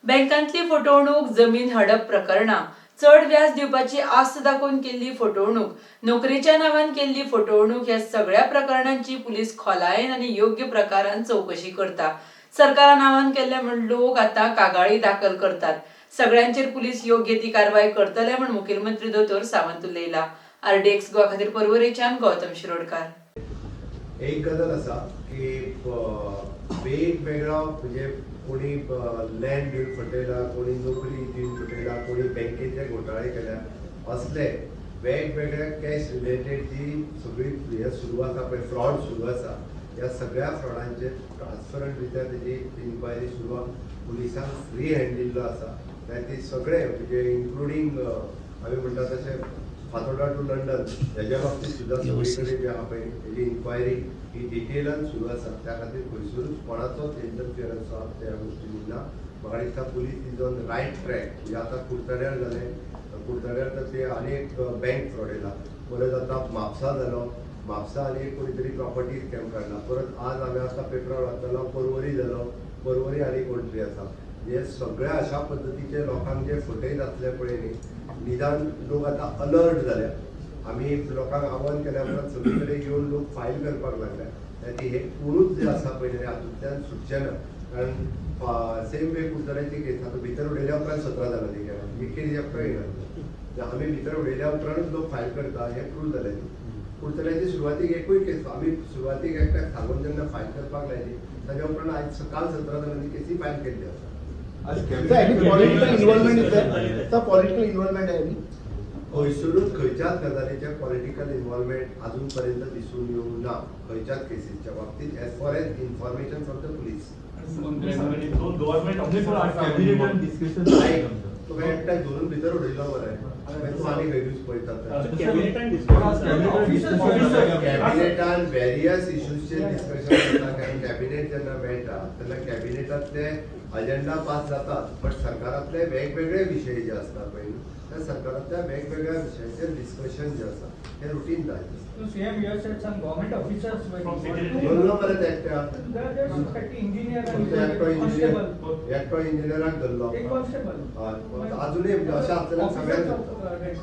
बँकांतली फटवणूक, जमीन हडप प्रकरणां, चड व्याज दिवपाची आस्त दाखोवन केल्ली फटवणूक, नोकरेच्या नांवान केल्ली फटवणूक ह्या सगळ्या प्रकरणांची पुलीस खोलायेन आनी योग्य प्रकारान चवकशी करता. सरकारा नांवान केल्ले म्हूण लोक आतां कागाळी दाखल करतात. सगळ्यांचेर पुलीस योग्य ती कारवाय करतले म्हूण मुखेलमंत्री दोतोर सावंत उलयला. आरडीएक्स गोवा खातीर पर्वरेच्यान गौतम शिरोडकार. एक गजाल आसा की वेगवेगळा, म्हणजे कोणी लँड दिवन फटयला, कोणी नोकरी दिवन फटयला, कोणी बँकेचे घोटाळे केल्या, असले वेगवेगळ्या कॅश रिलेटेड जी सगळी हे सुरू आसा पळय, फ्रॉड सुरू आसा, ह्या सगळ्या फ्रॉडांचेर ट्रान्सपरंट रित्या तेजी इन्क्वायरी सुरू आसा. पुलिसांक फ्री हँड दिल्लो आसा. ती सगळे, म्हणजे इन्क्लुडींग आमी म्हणटा तशें फातोर्डा टू लंडन, हेज्या बाबतीत सुद्दां सगळी कडेन जे आहा पळय, तेजी इन्क्वायरी ही डिटेलान सुरू आसा. त्या खातीर खंयसरूच कोणाचोच इंटरफियरन्स आहा त्या गोश्टींनी ना. म्हाका दिसता police is on right track. म्हणजे आतां कुडचड्यार जालें, कुडचड्यार तर ते आनी एक बँक फ्रॉड येयला. परत आतां म्हापसा जालो, म्हापसा आनी एक कोणी तरी प्रॉपर्टी स्कॅम काडला. परत आज हांवें आतां पेपरार वाचतालो, पर्वरी जालो, पर्वरी आनी कोण तरी आसा. हे सगळ्या अशा पद्दतीचे लोकांक जे फटयत आसले पळय न्ही, निदान लोक आतां अलर्ट जाल्या. आमी लोकांक आव्हान केल्या उपरांत सगळे कडेन येवन लोक फायल करपाक लागल्या. त्या हे कोणूच जे आसा पळय न्ही, हातूंतल्यान सुटचे ना. कारण सेम वे कुडचड्याची केस आतां भितर उडयल्या उपरांत 17 जाणांनी केला, एक केस एकटो येयना. आमी भितर उडयल्या उपरांतूच लोक फायल करता हें प्रूव जालें. कुडचड्याची सुरवातीक एकूय केस, आमी सुरवातीक एकट्याक सांगून जेन्ना फायल करपाक लायली, ताज्या उपरांत आयज सकाळ 17 जाणांनी केसी फायल केल्ली आसा. Sir, any political involvement is there? Sir, political involvement आहे any? खंयसरूच खंयच्याच गजालीचें पॉलिटिकल इन्वॉल्वमेंट अजून पर्यंत दिसून येवंक ना खंयच्याच केसीच्या बाबतीत, as far as information from the police. Government. Discussion. तुका एकट्याक धरून भितर उडयलो बरें, मागीर तूं आनी खंय पळयतात. कॅबिनेटान वेरियस इश्यूजचेर डिस्कशन जाता, कारण कॅबिनेट जेन्ना मेळटा तेन्ना कॅबिनेटांतले अजेंडा पास जातात, बट सरकारांतले वेगवेगळे विशय जे आसता पळय न्हू, त्या सरकारांतल्या वेगवेगळ्या विशयांचेर डिस्कशन जे आसा हें रुटीन जायत आसता. So CM, you have said some government officers were From involved. secretary. धरलो परत एकट्या. There are 30 engineer and फक्त एकटो इंजिनियर constable. एकटो इंजिनियराक धरलो. एक constable. हय, अजुनूय म्हणजे अशें आसतलें सगळ्यांक. Officers of,